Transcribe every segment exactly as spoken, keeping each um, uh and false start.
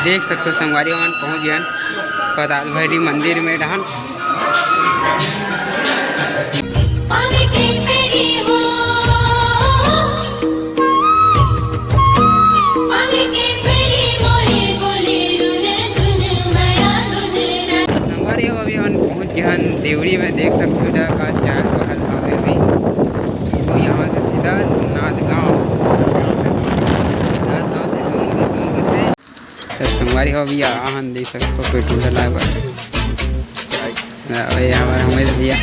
देख सकथो संगवारी हो, हमन पहुँच गेन पताल भैरी मंदिर में डहन। संगवारी हो, अभी हमन पहुँच गेन देवरी में। देख सकथो, एदे का चाल बहत हवे अभी। वो यहाँ से सीधा नांदगांव, नांदगांव से दूर, दूर से। तो संगवारी हो, अभी आ हन, देख सकथो, पेट्रोल डलाए बर। अबे, ये हमारा उमेश भैया।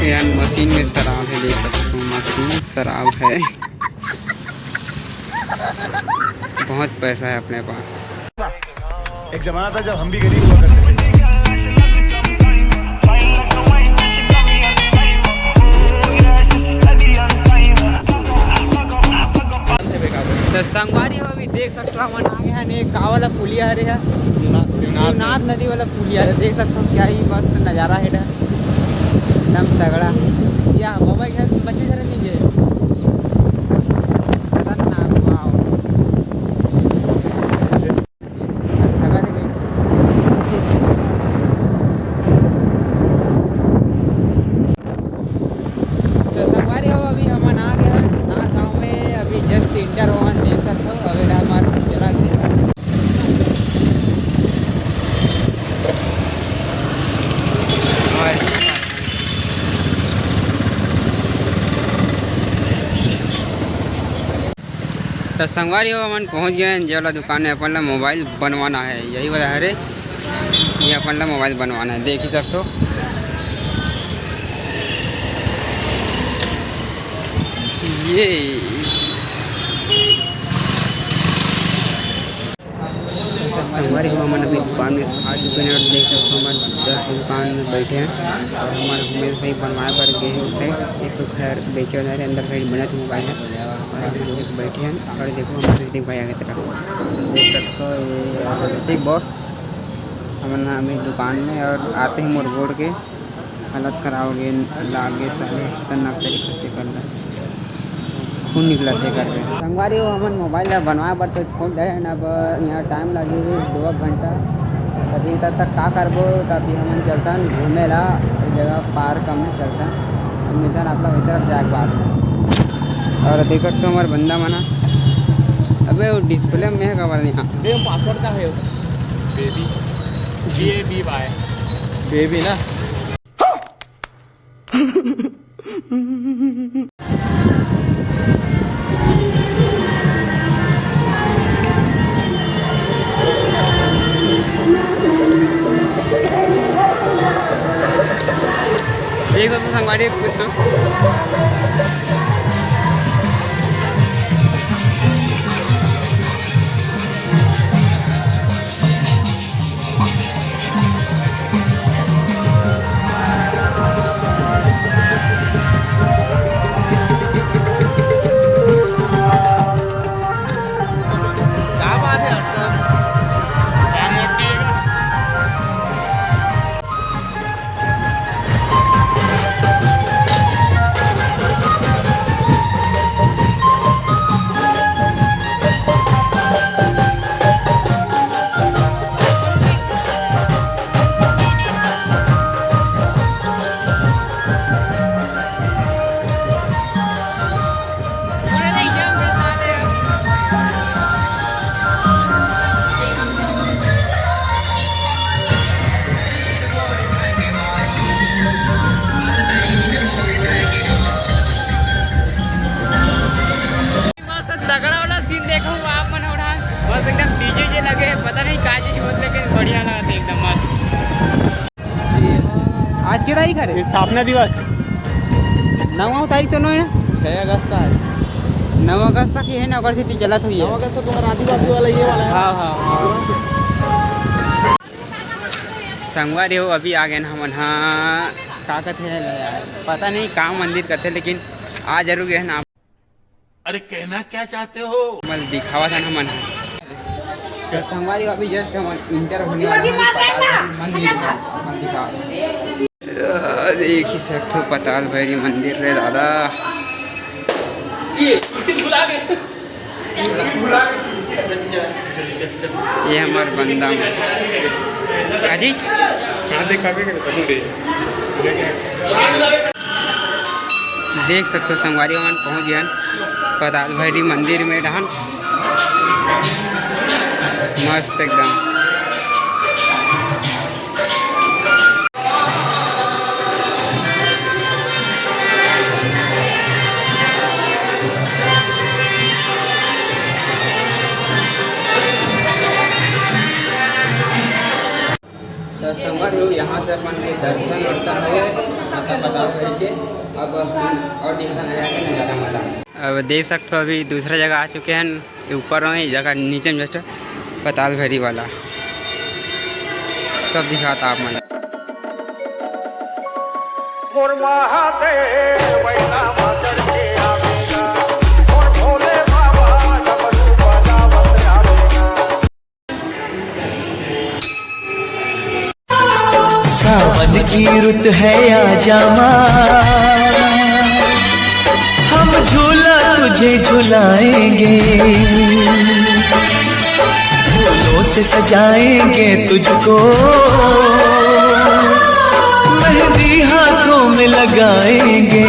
ये मशीन में शराब है, देख सकते हो, मशीन में शराब है। बहुत पैसा है अपने पास। एक जमाना था, जब हम भी गरीब हुआ करते थे। तो संगवारी हो, अभी देख सकते हो, हमन आ गे हन एक का वाला पुलिया हरे हा, शिवनाथ, शिवनाथ नदी वाला पुलिया हरे। देख सकते हो, क्या ही मस्त नजारा है इधर, एकदम तगड़ा। या बाबा के साथ बच्चे सारे नहीं गए, खतरनाक। वाओ। तो संगवारी हो, अभी हमन आ गे हन नांदगांव में, अभी just enter होवन, देख सकथो, अभी हमर चलत हे। त संगवारी हो, हमन पहुंच गए हैं जे वाला दुकान में अपन ला मोबाइल बनवाना है, यही वाला हरे, ये अपन ला मोबाइल बनवाना है, देख ही सकथो। ये तो संगवारी हो, हमन अभी दुकान में आ चुके हैं और देख सकते हो, हमन दस दुकान में बैठे हैं और हमारे उमेश भाई बनवाए बर गए हैं उस साइड। ये तो खैर बेचे वाला है, अंदर साइड बना था मोबाइल है और हम लोग बैठे हैं। और देखो, हमारे ऋतिक भाई आगे तरफ देख सकते हो, ये ऋतिक बॉस, हमन अभी दुकान में और आते ही मोर गोड़ के हालत खराब हो गई, लागे साले खतरनाक तरीके से कर ला, खून निकलत हे करके। संगवारी हो, हमन मोबाइल ला बनवाए बर तो छोड़ दे हन, अब यहाँ टाइम लगही दो एक घंटा। अभी तब तक का करबो, तभी हमन चलतन घूमे ला एक जगह पार्क में चलतन, हम मिलतन आप लोग एक तरफ जाए के बाद। और देख सकते हो हमारे बंदा मना, अबे वो डिस्प्ले में है कवर नहीं। हाँ, बे, पासवर्ड का है वो? Baby. B A B Y. Baby ना। एक तो संगवारी कुत्तो। मस्त तगड़ा वाला सीन देखो आप मन, बस एकदम डीजे जे लगे है, पता नहीं का चीज होत, लेकिन बढ़िया लगत है एकदम मस्त। आज के तारीख है रे? स्थापना दिवस। नवा तारीख तो नो है ना? छः अगस्त का है। नौ अगस्त तक ये है ना, अगस्त से चलत हुई है। नौ अगस्त तो तुम्हारा आदिवासी वाला, ये वाला है। हाँ, हाँ, हाँ। संगवारी हो, अभी आ गए ना हमन, हाँ, का कहते हैं यार, पता नहीं का मंदिर कहते, लेकिन आ जरूर गए ना। अरे, कहना क्या चाहते हो? मल दिखावा था ना मन। तो संगवारी, अभी just हम enter होने वाला है पताल भैरी मंदिर में। मल दिखावा। आ, देख ही सकते हो पताल भैरी मंदिर रे दादा। ये हमार बंदा मन। का चीज? कहाँ देखा भी करे तनु रे? देख सकते हो संगवारी मन पहुँच गए पताल भैरी मंदिर में डहन। मस्त एकदम। तो संगवारी हो, यहाँ से अपन के दर्शन वर्शन हो गए, माता पताल भैरी के। अब हम और दिखाता नजारा के नजारा माता। अब देख सकते हो अभी दूसरा जगह आ चुके हैं, ये ऊपर में जगह नीचे में just पताल भैरी वाला सब दिखाता आप मन। मोर महादेव, वैला मातर के आवेगा, मोर भोले बाबा, डमरू बजावत आवेगा। सावन की रुत है, आजा माँ, हम झूला तुझे झुलाएंगे। फूलों से सजाएंगे तुझको, मेहंदी हाथों में लगाएंगे।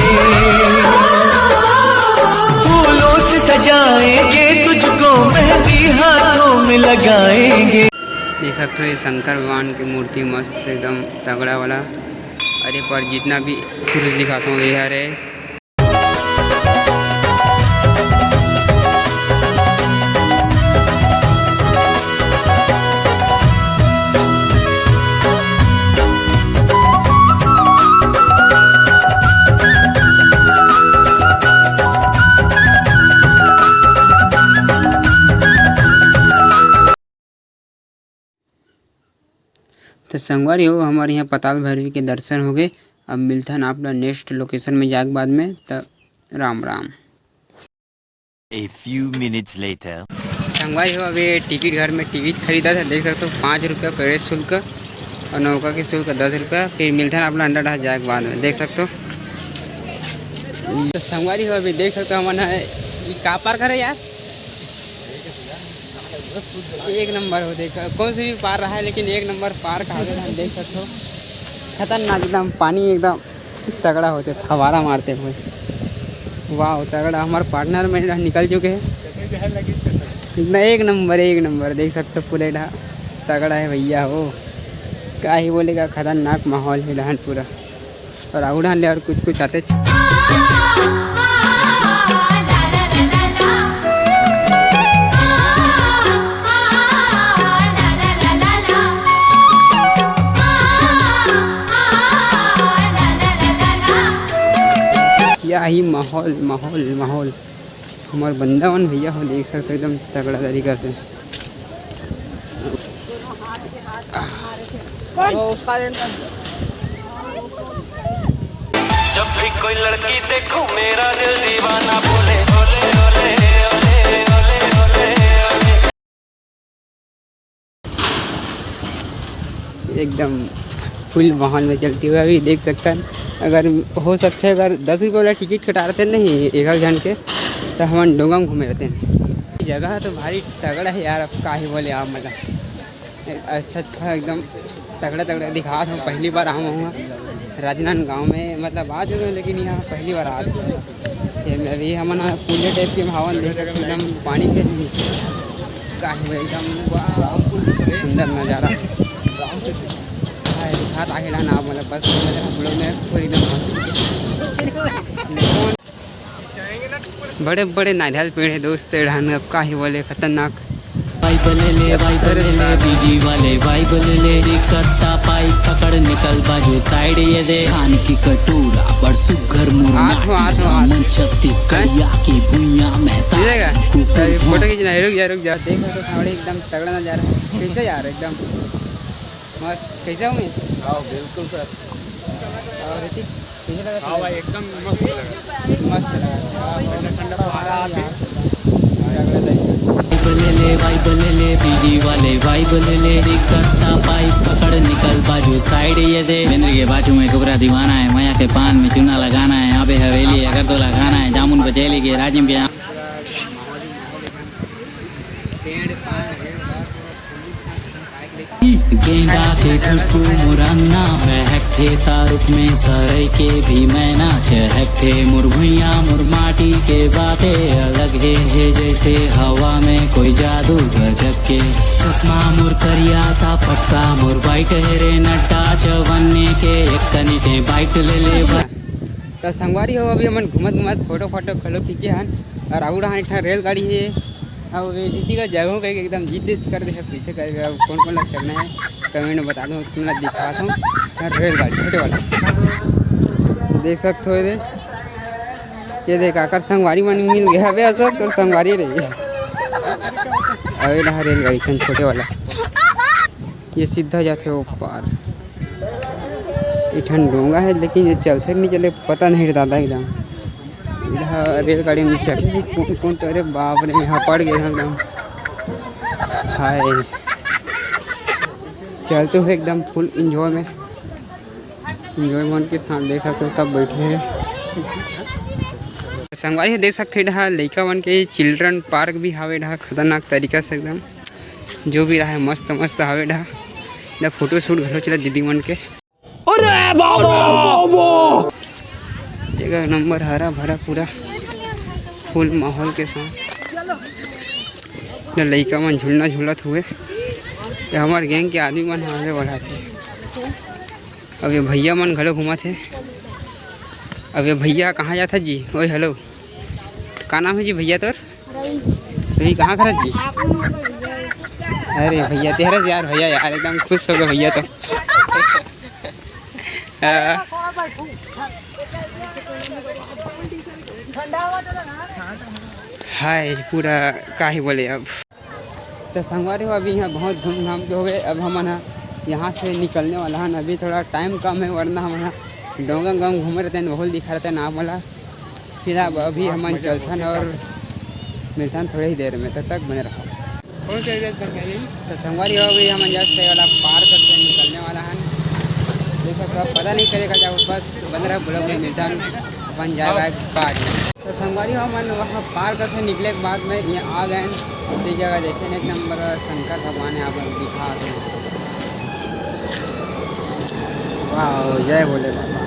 फूलों से सजाएंगे तुझको, मेहंदी हाथों में लगाएंगे। देख सकते हो, ये शंकर भगवान की मूर्ति मस्त, एकदम तगड़ा वाला। अरे, पर जितना भी सूरज दिखाता हूँ, ये हरे। तो संगवारी हो, हमारे यहाँ पताल भैरवी के दर्शन हो गए। अब मिलथन आप ला next location में जाके बाद में। तो Ram Ram. A few minutes later. संगवारी हो, अभी टिकट घर में टिकट खरीदा था, देख सकते हो, पाँच रुपया प्रवेश शुल्क और नौका के शुल्क दस रुपया। फिर मिलथन आप ला अंदर डहर जाके बाद में, देख सकते हो। तो संगवारी हो, अभी देख सकते हो, हमन है, ये का पार्क हरे यार? एक नंबर हो, देख, कौन से भी पार रहा है, लेकिन एक नंबर पार्क हवे, हम देख सकते हो। खतरनाक एकदम, पानी एकदम तगड़ा होते, फवारा मारते हुए। वाह, तगड़ा, हमारे पार्टनर में निकल चुके हैं। एकदम एक नंबर, एक नंबर, देख सकते हो, पूरा इधर तगड़ा है भैया हो, का ही बोलेगा, खतरनाक माहौल है डहन पूरा। और आगू डहन ले और कुछ कुछ आते। या ही माहौल, माहौल, माहौल। हमार बंदा मन भैया हो, देख सकते हो, एकदम तगड़ा तरीका से। जब भी कोई लड़की देखूं, मेरा दिल दीवाना बोले, ओले, ओले, ओले, ओले, ओले, ओले। एकदम फुल वाहन में चलती हुई अभी देख सकते हैं। अगर हो सकते, अगर दस रुपये वाला टिकट कटा रहते नहीं एक एक जन के, तो हम डोंगा में घूमे रहते हैं। जगह तो भारी तगड़ा है यार, अब का ही बोले आप, मतलब अच्छा अच्छा एकदम तगड़ा तगड़ा दिखात हूँ। पहली बार आऊँ हूँ राजनांदगांव में, मतलब आ चुके हैं, लेकिन यहाँ पहली बार आ चुके हैं। ये मैं अभी हमन पूले टाइप के भावन देख सकते, एकदम पानी के नीचे का है एकदम, वाह, सुंदर नज़ारा। हाँ, दिखात आगे ना, मतलब बस हम लोग में पूरी एकदम मस्त। बड़े बड़े नारियल पेड़ है दोस्त, ए डहन अब का ही बोले, खतरनाक। भाई बने ले, भाई बने ले, बीजी वाले भाई बने ले, इकट्ठा पाइप पकड़ निकल बाजू साइड ये दे। खान की कटोरा बड़ सुघर मुर्गा, आठ हो, आठ हो, आठ। मन छत्तीसगढ़िया की भुइया में मिलेगा? कुकुर तो ये फोटो खींचना है, रुक जा, रुक जा। देख रहे हो तो सामने एकदम तगड़ा नजारा है। कैसे यार, एकदम मस्त। कैसे हूँ मैं? हाँ, बिल्कुल सर। और ऋतिक? हाँ भाई, एकदम मस्त लगा। मस्त लगा। ठंडा ठंडा पहाड़ आते। तगड़ा तरीका। ले वाइब ले ले, सीजी वाले वाइब ले ले, दिक्कत ना पाइप पकड़ निकल बाजू साइड ये दे। बेंदरी के बाजू में कुबरा दीवाना है, मया के पान में चूना लगाना है, आबे हवेली अगर तो लगाना है, जामुन बचेली के राजिम के आम। गेंदा के खुशबू मुरंगना महकथे, तारुक में सरई के भी मैना चहकथे। मुरभुइया मुरमाटी के बाते अलग हे, हे जैसे हवा में कोई जादू गजब के। चश्मा मुर करिया ता पटका मुर वाइट हे रे, नड्डा चवन्ने के एक कनी के बाइट ले ले बा। त संगवारी हो, अभी हमन घूमत घूमत फोटो फोटो घलो खींचे हन। और आगू डहान एक ठन रेलगाड़ी हे। अब ये इतनी का जगह कहीं एकदम जीते कर दे है, पीछे कर दे। अब कौन कौन ला चढ़ना है, कमेंट में बता दो, तुमला दिखाता हूँ। हाँ, रेलगाड़ी छोटे वाला देख सकते हो, ये देख, ये देख, आकर संगवारी मन मिल गया। अबे अशोक, तोर संगवारी रही है। अबे रहा रेलगाड़ी खन छोटे वाला, ये सीधा जाते हो पार। ये ठन डोंगा है, लेकिन ये चलते नहीं चले, पता नहीं दादा एकदम। इधर रेलगाड़ी में चढ़े भी कौन कौन तो, अरे बाप रे, यहाँ पड़ गए एकदम। हाय, चलते हुए एकदम फुल इंजॉय में, इंजॉय मन के साथ देख सकते हो, सब बैठे हैं। संगवारी हो, देख सकते हो, इधर लइका मन के चिल्ड्रन पार्क भी हावे, इधर खतरनाक तरीका से एकदम जो भी रहा है, मस्त मस्त हावे इधर। इधर फोटो शूट घलो चला दीदी मन के। अरे बाबा, बाबा। एक नंबर हरा भरा पूरा फुल माहौल के साथ। ये लइका मन झूलना झूलत हुए, ये हमार गैंग के आदमी मन आगे बढ़ाते। अब ये भैया मन घलो घूमत हे। अब ये भैया कहाँ जात हे जी? ओए हेलो, का नाम है जी भैया तोर? रवि। रवि, कहाँ खरत जी? अरे भैया, तेरा यार, भैया यार, एकदम खुश हो गए भैया तो। हाँ। हाय, पूरा का ही बोले अब। तो संगवारी हो, अभी यहाँ बहुत धूमधाम के हो गए। अब हमन ह यहाँ से निकलने वाला हन। अभी थोड़ा टाइम कम है, वरना हमन ह डोंगा गाँव घूमे रहते हैं, बहुत दिखा रहते हैं ना बोला। फिलहाल अभी हमन चलथन और मिलथन थोड़े ही देर में, तब तक बने रहो। तो संगवारी हो, अभी हमन जस्ट ये वाला पार्क से निकलने वाला हन। देख सकते हो, पता नहीं करेगा जब, बस बने रहो, ब्लॉग में मिलथन अपन जाए बाद में। तो संगवारी हो, हमन वहाँ पार्क से निकले के बाद में यहाँ आ गए। ये जगह देखे, एक नंबर शंकर भगवान यहाँ पर दिखा दे। वाह, जय भोले बाबा।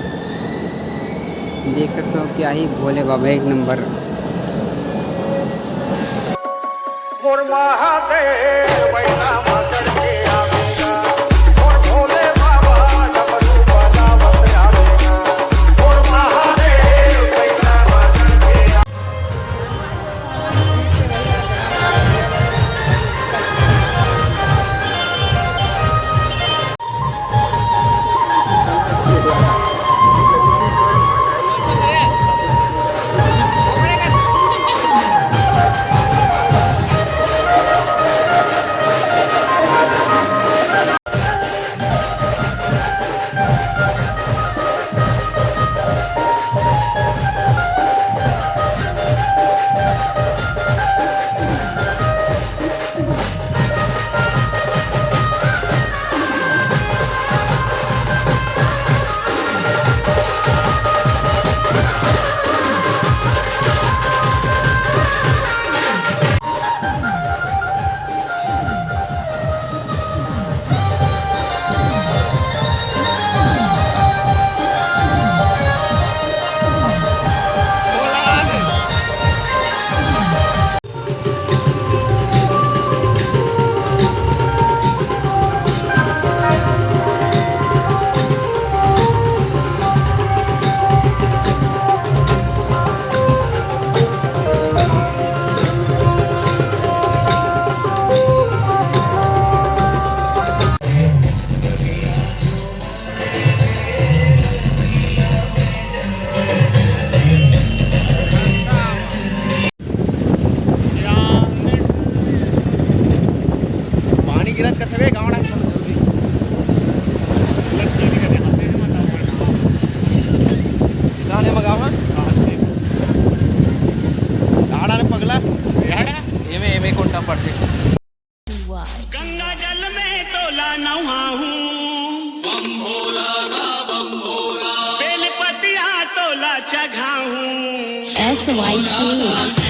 देख सकते हो, क्या ही भोले बाबा, एक नंबर। गंगा जल में तोला नहाहूँ, बेल पतिया तोला चघाहूँ। S Y K.